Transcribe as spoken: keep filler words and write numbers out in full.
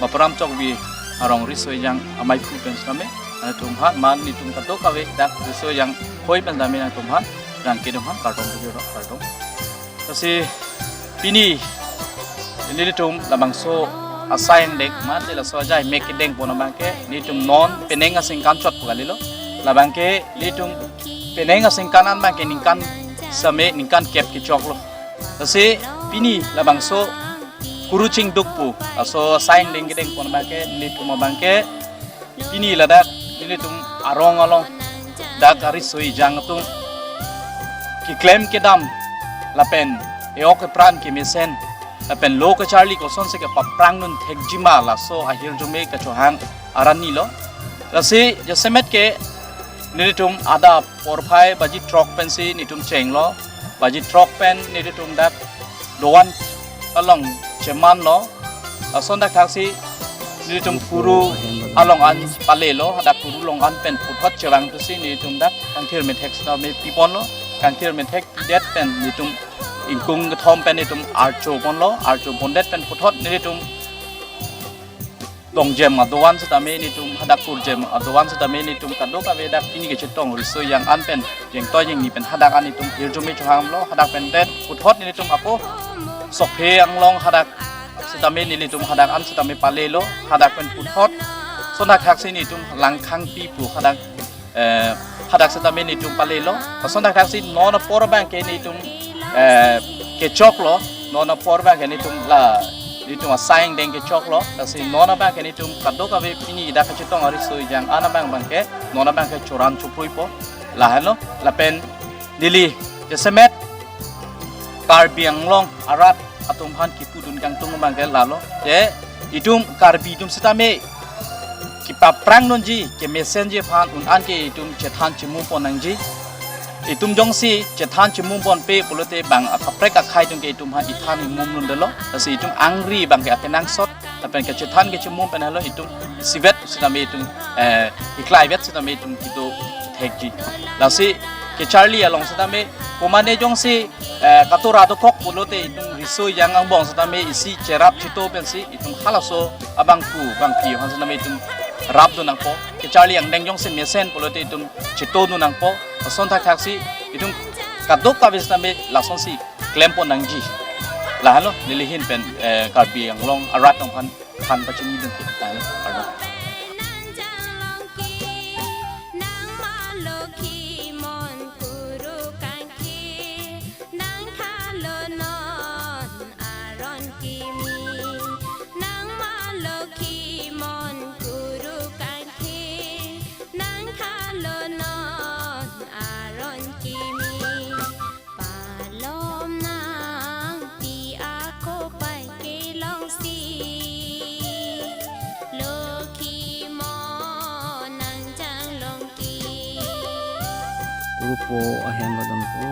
Baparam Chokbi arong riso ejang amei pu pen sitame, nangtum aphan, man nelitum kadokave dak riso ejang khoi pen sitame nangtum aphan, rang kedung aphan kardom bujiro, kardom. Lasi pini nelitum labangso asai angdeng, mate laso ajai mek kedeng pon abangke, nelitum non penang aningkan chot pu kalilo. Labangke nelitum penang aningkan an abangke ningkan sitame ningkan kep kechoklo. Lasi pini labangso Kuru Chingduk pu, laso asai angdeng kedeng pon abangke, nelitum abangke pini ladak nelitum arong along dak ariso ejang atum keklem kedam lapen e-ok epran kemesen lapen lo kacharli kosonsi kepaprang dun thekji ma, laso ahirjume kachohang arni lo. Lasi jasemet ke nelitum adap porphai baji throk pensi nelitum chenglo, baji throk pen nelitum dak doan along chemanlo. Lason thakthaksi nelitum Kuru along an palelo, hadak Kuru along an pen puthot chevang thusi nelitum dak kangthir methek sitame piponlo, kangthir methek pidet pen nelitum ingkung kethom pen nelitum archo ponlo, archo pondet pen puthot nelitum dongjem adoan sitame nelitum, hadak kurjem adoan sitame nelitum kadokave dak pini kechetong riso ejang an pen jengtoi jengni pen hadak an nelitum hirjume chohanglo, hadak pen det puthot nelitum ako Sokphe Anglong hadak sitame nelitum hadak an sitame palelo, hadak pen puthot lason thakthaksi nelitum Langkhangpi pu hadak, eh, hadak sitame nelitum palelo. Lason thakthaksi non apor abangke nelitum, eh, kechoklo, non apor abangke nelitum la, nelitum asai angdeng kechoklo. Lasi non abangke nelitum kadokave pini dak kechetong ariso ejang an abang abangke, non abangke choran chopruipo, lahenlo. Lapen neli jasemet Karbi Anglong arat atum aphan kipudun kangtung abangke lalo. Je itum Karbi atum sitame kepaprang dunji, kemesenji aphan un-an ke itum chethan chemum pon nangji. Itum jongsi chethan chemum ponpe pulote bang akaprek akhei atum ke itum aphan ithan imum lundelo. Lasi itum angri abangke akenangsot lapen kechethan kechemum pen helo itum isivet sitame itum, eh, iklaivet sitame itum kedo thekji. Lasi kacharli along sitame komane jongsi, eh, katora dokok pulote itum riso ejang angbong sitame isi cherap cheto pensi itum halaso abangphu bangphi aphan sitame itum rapdun nangpo. Kacharli angdeng jongsi mesen pulote itum chetodun nangpo. Lason thakthaksi itum kadokave sitame lasonsi klem pon nangji. Lahenlo neli ahin pen, eh, Karbi Anglong arat atum aphan than pachinidun ke. Lahenlo, kardom. Palom nangpi ako pai kelongsi, Lokhi mo nang janglongki. Kuru po ahem badon po.